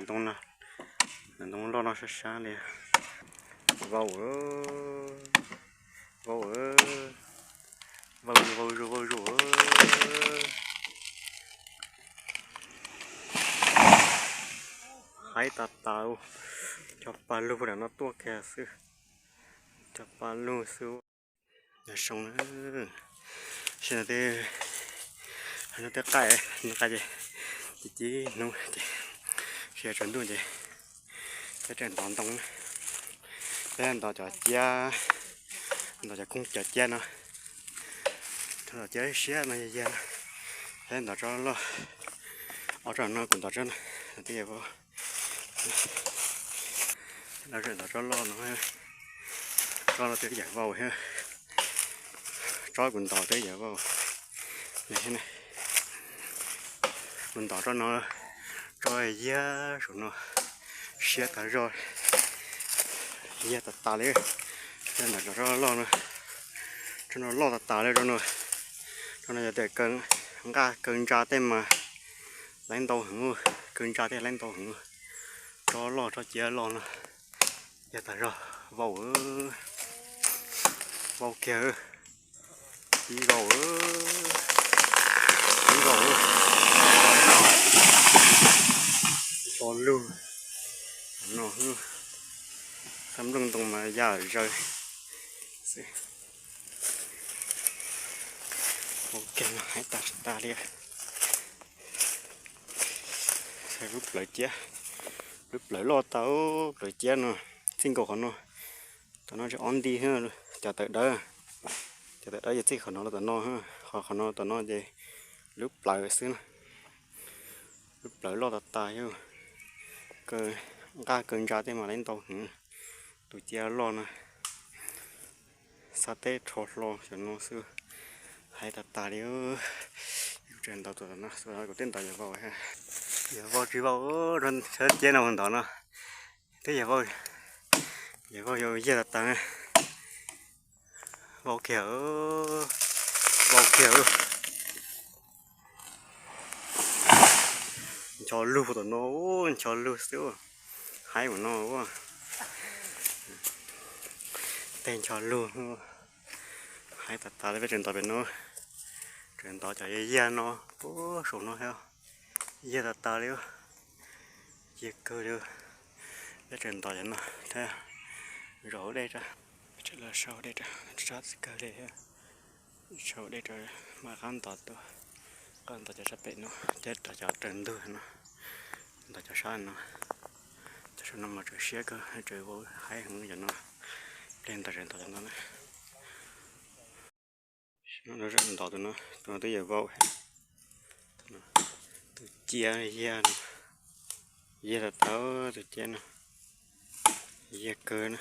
Ntoo no, ntoo loj no sab sab li. Vau, vau, vau, vau zuj vau zuj. Haib tas tas, cov pa lug ram no tuaj kiag xwb, cov pa lug xwb. Nyob zoo na, sib no, no twb qaij, no qaij ces, ces cib hnub ces, sib tsaus ntuj ces peb tseem ntov ntoo, peb ntov cov ciab, ntov cov koob cov ciab no, ntov ciab siab no yog yag no, peb ntov tsob loj, ob tsob no kuv ntov tsob no, twb yog vau, ntov tsob loj no, tsob no twb yog vau thiab, tsob kuv ntov twb yog vau. Kuv ntov tsob no, tsob yag saum no siab tas zog, yag tas tas li. Ntov tsob loj no, tsob no loj tas tas li, tsob no, tsob no yog tias nqaj kaw ntsa tej mas laib ntau heev, kaw ntsa tej laib ntau heev. Tsob loj tsob ciab loj no, yag tas zog, vau, vau kiag, tib vau, tib vau, ncho lug no, xab nplooj ntoo mas yaj zawg xwb. Vau kiag no haib tas tas li. Lub plawv ciab, lub plawv loj tau, plawv ciab no txij nkaus qhov no, tom no tsis ob nti, cov tawv dawb, cov tawv dawb ces txij qhov no los tom no, qhov qhov no tom no ces lub plawv xwb na. Lub plawv loj tas tas, yog kaw, nqaj kaw ntsa tej mas laib ntau heev. Tus ciab loj no, xab teb rho hlo xyov no xwb, haib tas tas li. Yus tseem ntov tus no, kuv twb ntov yog vau, yog vau tsis vau, sab ciab no mus ntov no twb yog vau, yog vau yog yag tas tas na. Vau kiag, vau kiag. Ncho lug tom no, ncho lug xwb, haib ua no. Tej ncho lug, haib tas tas li. Peb tseem ntov pem no, tseem ntov cov yag no, puag saum no thiab, yag tas tas li, yag kawg li. Peb tseem ntov cov no thiab, zaum hauv dej tso, peb tseem los sau dej tso, sab kawg li thiab. Sau dej rau, mam qab ntov tuaj, qab ntov cov sab pem no thiab, rau cov raws ntug no, ntov cov sab no, cov sab no mas tseem siab kawg, tseem vau haib heev cov no, pliag ntawd tseem ntov cov no na. Ntov tus no, tus no twb yog vau, tus ciab yag no, yag tas tas, tus ciab no, yag kawg na,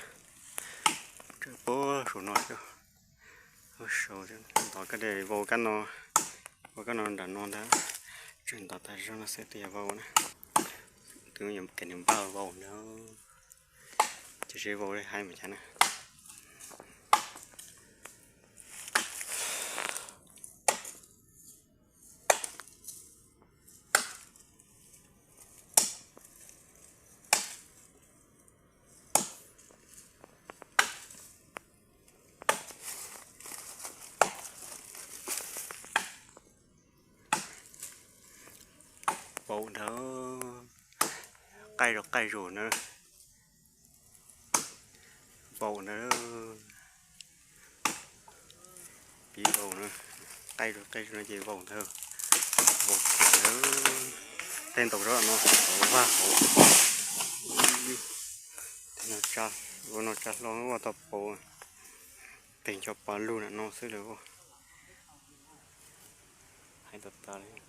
tseem puag saum no xwb. Ntov kab dej vau kab no, vau kab no nram no ntag, tseem ntov tas zog no xwb twb yog vau na. Twb yuav kev nws npaj vau ntag, ces seb vau li haib mus cas na. Vau ntag, qaij rau qaij zus na, vau ntag. Pib vau na, qaij rau qaij zus no ces vau ntag, vau kiag ntag. Tej ntau zog no hauv vaj hauv, ua no tsa hlo ua tau paus, pem cov pas lug na no xwb lawm. Haib tas tas li.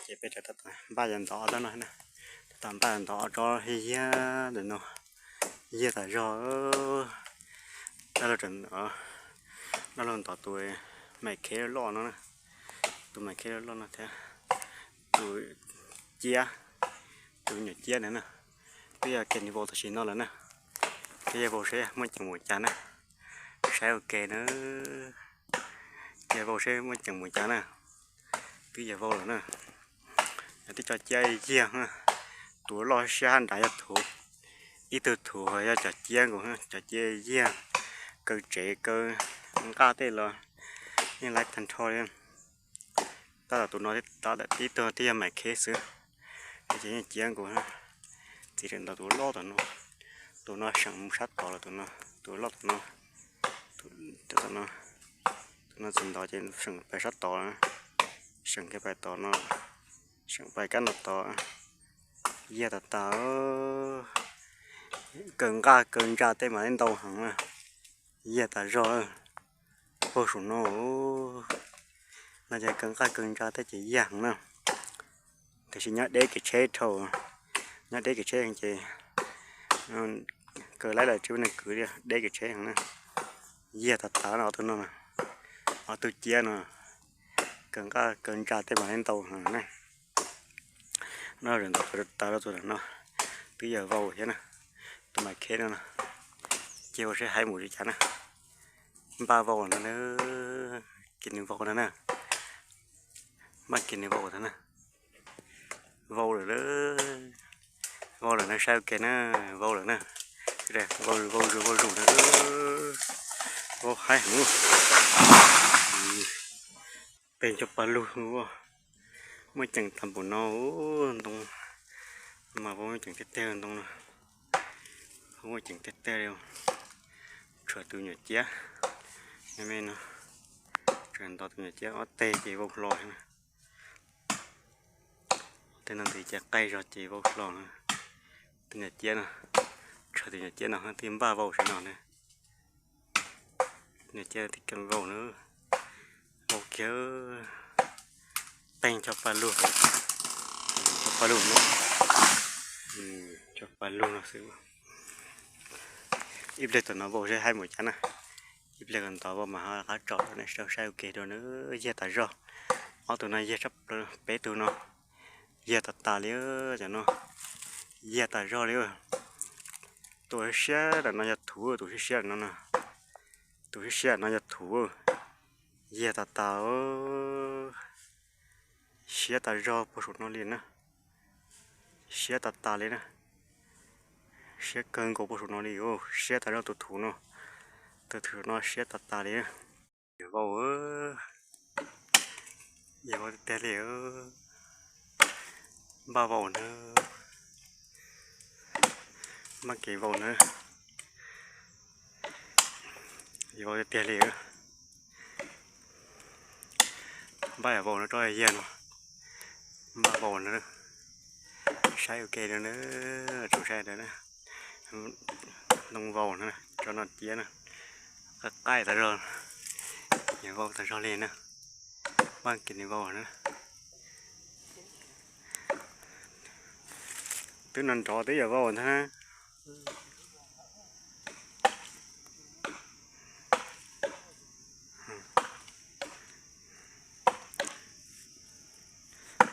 Ces peb tseem tab tom npaj yog ntov ob tsob no, tab tom npaj ntov ob tsob yag ntawm no, yag tas zog. Dab laug, dab laug ntov tus mais kheb loj no, tus mais kheb loj no thiab tus ciab, tus nyuam ciab ntawd na. Twb yog kev nws vau tam sim no lawm na, twb yog vau seb muaj ceem mus cas na, saib ua ke na, yog vau seb muaj ceem mus cas na. Twb yog vau lawm na. Yog twb tso ciab yag, tus loj siab hab nrad yog thuv, ib tug thuv yog cov ciab nkaus, cov ciab yag, kaw tsev kaw nqaj tej los yeej laib tag nrho li. Tab tom tus no, tab tom tib tug twb yog Maiv Kheb xwb, ces yeej ciab nkaus. Txiv tseem ntov tus loj tom no, tus no seem mus sab tod lawm, tus no, tus loj tom no, tus no txiv ntov ces seem pais sab tod, seem kiag pais tod no, seem pais kab no tod. Yag tas tas, kaw nqaj kaw ntsa tej mas ntau heev na, yag tas zog. Puag saum no, no ces kaw nqaj kaw ntsa tej ces yag heev na. Tiam sis nyob deb kev tsheb dhau, nyob deb kev tsheb ces kaw laib lawm tsis muaj neeg kwv li, deb kev tsheb heev na. Yag tas tas no, ob tug no, ob tug ciab no, kaw nqaj kaw ntsa tej mas ntau heev na. No ntov tas rau tus no, twb yog vau thiab na. Tus Maiv Kheb no, ces ua saib haib mus li cas na. Npaj vau no na, kev nws vau no na, npaj kev nws vau no na. Vau lawm, vau lawm na, saib ua ke na, vau lawm na. Vau, vau zus vau zus na, vau haib heev. Pes cov paj lug, muaj ceem tag npaum no, ntoo mas vau muaj ceem tiag tiag ntoo no, muaj ceem tiag tiag li. Tshuav tus nyuam ciab, me no, tshuav ntov tus nyuam ciab ob teg ces vau hlo na. Tej no ntxiv ces qaij zog ces vau hlo na. Tus nyuam ciab no, tshuav tus nyuam ciab no thiaj npaj vau saum no na. Nyuam ciab thiaj vau na, vau kiag, pes cov paj lug, cov paj lug no, cov paj lug no xwb. Ib pliag tom no vau saib haib mus cas na. Ib pliag kom ntov vau mas ho rov qab tsom rau nej sawv saib ua ke dua na. Yag tas zog, ob tug no yag, peb tug no yag tas tas li, cov no yag tas zog li. Tus siab siab ntawm no yog thuv, tus siab siab ntawm no, tus siab siab ntawm no yog thuv, yag tas tas. Siab tas zog puag saum no li na, siab tas tas li na. Siab kawg nkaus puag saum no li, siab tas zog tus thuv no, tus thuv no siab tas tas li. Yog vau, yog vau tiag tiag li, npaj vau na, npaj kev vau na, yog vau tiag tiag li. Npaj vau no tso yag no, npaj vau na, saib ua ke no na, tsoom saib ntawd na, ntoo vau na, tso no ciab na, qaij qaij tas zog, yog vau tas zog li na, npaj kev nws vau na. Twb no nrov twb yog vau ntag na.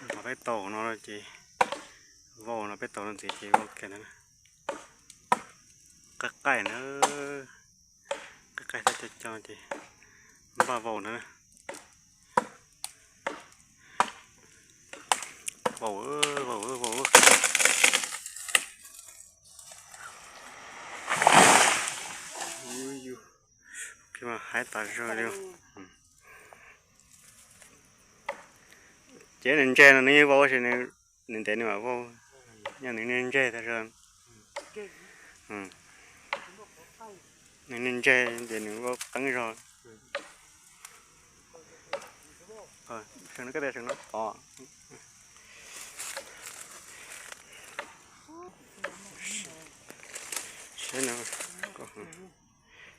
Nrov peb tau no ces vau no, peb tau no ntxiv ces vau kiag na. Qaij qaij na, qaij qaij tau co co ces npaj vau na. Vau, vau, vau. Ua mas haib tas zog li. Ces nws ntseg no nws yeej vau, tab sis nws ntev nws mam vau, yog nws niag ntseg tas zog. Nws niag ntseg ces nws vau qeeb zog. Seem no, koj tias seem no tod. Saib no,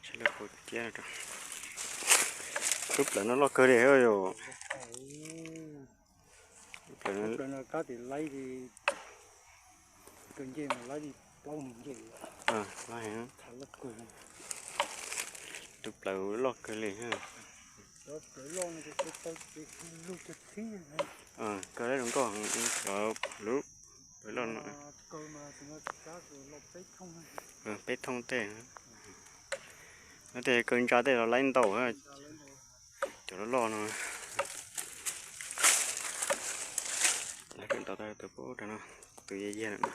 saib lub kaus ciab no. Lub plawv no loj kawg li yom. Lub plawv no, lub plawv loj kawg li. Kawg lub zoo nkauj, cov lub plawv loj no. Peb thooj tej. No tej kaw ntsa tej los laib ntau, cov loj loj no. Tus pub rau no, tus yaj yag no,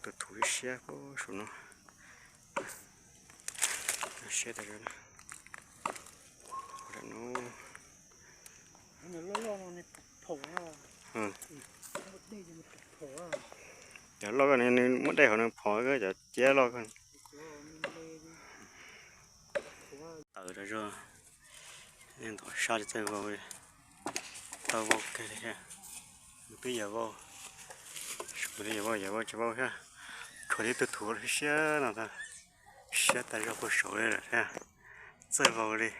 tus thuv siab siab pub saum no, siab tas zog. Cov loj ko nws muab dej hauv nws phom, cov ciab loj ko. Tawm rau zog, ntov sab tsis txawj vau li, tau vau kawg li thiab. Twb yog vau, kuv twb yog vau, yog vau tsis vau thiab. Tshuav tib tug thuv siab no, siab tas zog puag saud li lawm thiab. Txawj vau li,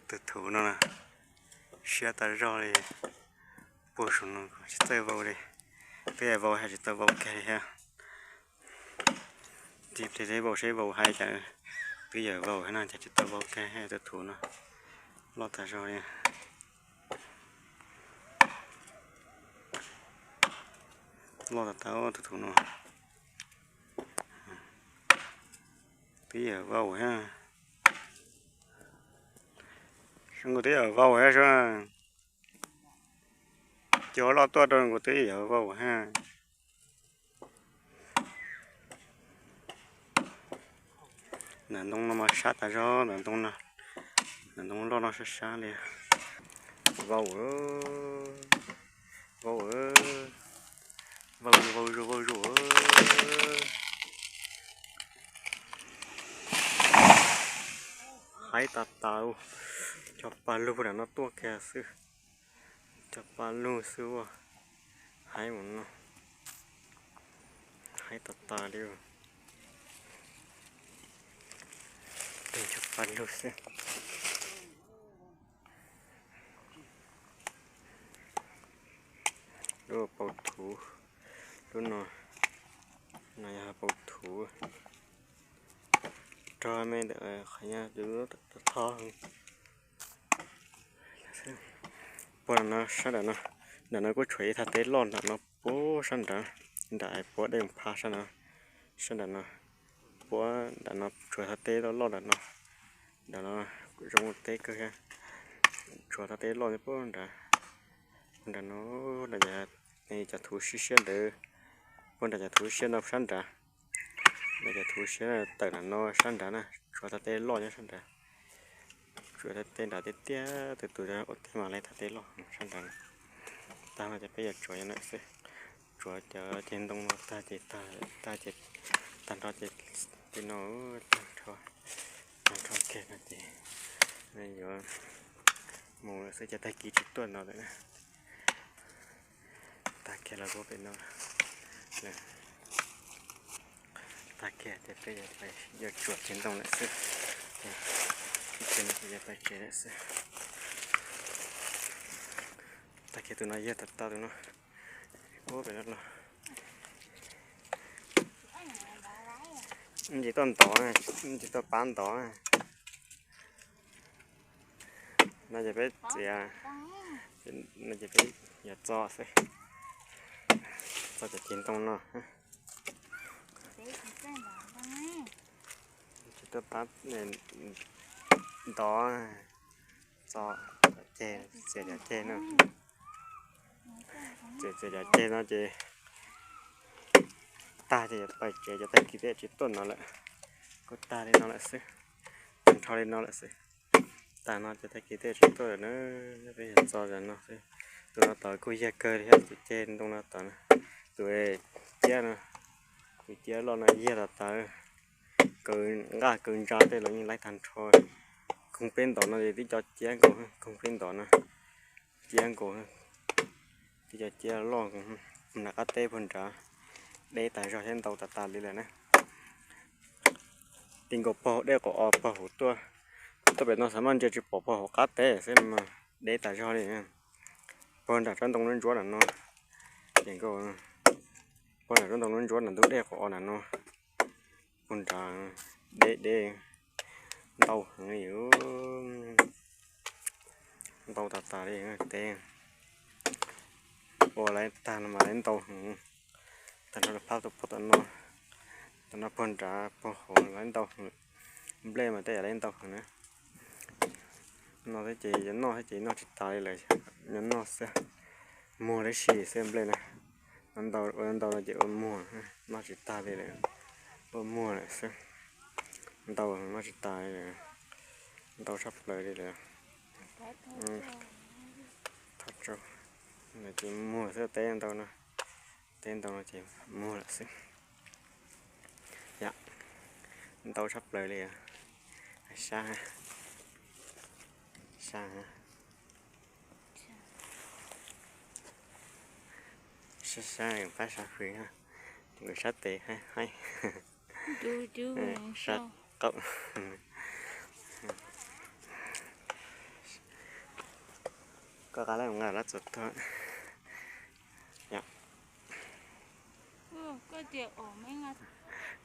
tus thuv no na, siab tas zog li, puag saum no tsis txawj vau li. Twb yog vau thiab tsis tau vau kawg li thiab. Tig pliag seb vau seb vau hais cas, twb yog vau thiab no cas tsis tau vau kawg, tus thuv no loj tas zog li. Loj tas tas tus thuv no. Twb yog vau thiab. Zoo nkaus twb yog vau thiab sub. Cov loj tuaj rau nkaus twb yog vau thiab. Nram ntoo no mas sab tas zog, nram ntoo no, nram ntoo loj no sab sab li. Vau, vau, vau, vau zuj vau zuj. Haib tas tas, cov pa lug nram no tuaj kiag xwb. Cov pa lug xwb as, haib mus no, haib tas tas li. Cov pa lug xwb. Lub paus thuv, lub no, no yog paus thuv. Rog me ntawm qhov nyob tho. Puag nram no sab nram no, nram no kuj tshuav ib thaj teb loj nram no puag sab nrad, nram puab dej phab sab no, sab nram no, puab nram no tshuav thaj teb loj loj nram no, nram no zoo teb kawg thiab, tshuav thaj teb loj puag nrad, puag nram no, cov thuv siab siab ntawd, puag nram cov thuv siab no sab nrad. Cov thuv siab tawm nram no sab nrad na, tshuav thaj teb loj nyob sab nrad. Tshuav thaj teb nrad tiag tiag, tus tus ua teb mas lawv thaj teb loj sab nrad. Tag no ces peb yuav tsuav nyob no xwb. Tsuav cov ceg ntoo no tag ces tag, tag ces tag nrho ces tej no tag nrho, tag nrho kiag no ces yuav mus lawm xwb, ces tag kis tsis tuaj no lawm na. Tag kiag los kuj pem no, tag kiag ces peb yuav tsuav ceg ntoo lawm xwb. Ces no ces yuav pais tsev lawm xwb. Tag kiag tus no yog tag tag tus no, kuj pem no los. Tsis tuaj ntov, tsis tuaj pab ntov. No ces peb txiav, no ces peb yuav txo xwb, txo cov ceg ntoo no. Tsis tuaj pab ntov, txo cov ceg, txiav cov ceg no. Txiav, txiav cov ceg no ces tag ces yuav pais tsev, cov tag kis peb tsis tuaj no lawm, kuj tag li no lawm xwb, tag nrho li no lawm xwb. Tag no ces tag kis peb tsis tuaj lawm na, peb yuav txo zam no xwb. Tus no tod kuj yog kawg li thiab, tus ceg ntoo no tod na, tus ciab no, tus ciab loj no yog tod tod, kaw nqaj kaw ntsa tej los yeej laib tag nrho. Koog peb ntov no ces twb cov ciab nkaus, koog peb ntov no, ciab nkaus, twb cov ciab loj nkaus. Nram qab teb puag nrad deb tas zog thiab ntau tas tas li lawm na. Ti nkaus pog dej qos os pog hauv tuaj, tuaj pem no xav maj ntsia tsis pom pog hauv qab teb xwb mas deb tas zog li. Pog nram tsob ntoo ntsuab ntsuab nram no, ces nkaus, pog nram tsob ntoo ntsuab ntsuab nram ntug dej qos os nram no, pog nrad deb deb ntau heev li. Ntau tas tas li teb. Ua lawv tag no mas lawv ntau heev. Tag nrho lawv phab tuaj pog tom no, tom no pog nrad pog hauv lawv ntau heev. Nplej mas tej yam lawv ntau heev na. Noj thiab ces yuav noj thiab ces noj tsis tas li lawm, nyob noj xwb. Muag tib si xwb nplej na. Ntau, ua ntau no ces ua muag, noj tsis tag li lawm, ua muag lawm xwb. Ntau noj tsis tag li lawm, ntau tshaj plaws li lawm. Thaj tsau no ces muag xwb, teb ntau no, teb ntau no ces muag lawm xwb. Yam ntau tshaj plaws li. Sab, sab, sab, sab, pab sab hwm, sab tes haib, sab qaum. Koj qab lab nqa lab txuas tuag.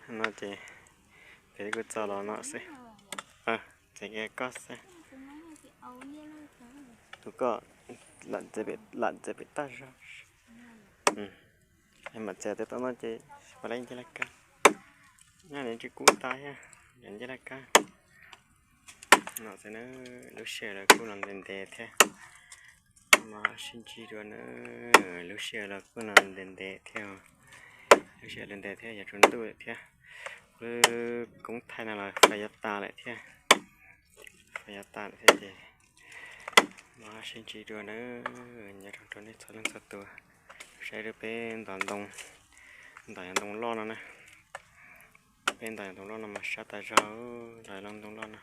No ces pem kuj txog los no xwb. Txeev kiag koj xwb. Tus koj lam txeev pem tag zog. Mam txeev tej tau no ces pab lab ncej laj kab. Nyob li tsis kub tas thiab, ncej laj kab. No xwb na, lub sij hawm los kuj los ntev ntev thiab. Mam sib ntsib dua na, lub sij hawm los kuj los ntev ntev thiab. Lub sij hawm ntev ntev thiab, yog tsaus ntuj thiab. Lub koob thaij no los fais yuav tas lawm thiab. Fais yuav tas lawm thiab ces mam sib ntsib dua na. Nyob zoo rau nej txhua leej txhua tus. Saib rau peb ntom ntoo, ntom yog ntoo loj no na. Peb ntom yog ntoo loj no mas sab tas zog, ntom yog ntoo loj no.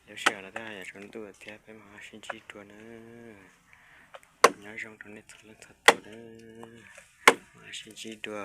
Lub sij hawm los twb yog tsaus ntuj thiab, peb mam sib ntsib dua na. Nyob zoo rau nej txhua leej txhua tus na. Mam sib ntsib dua.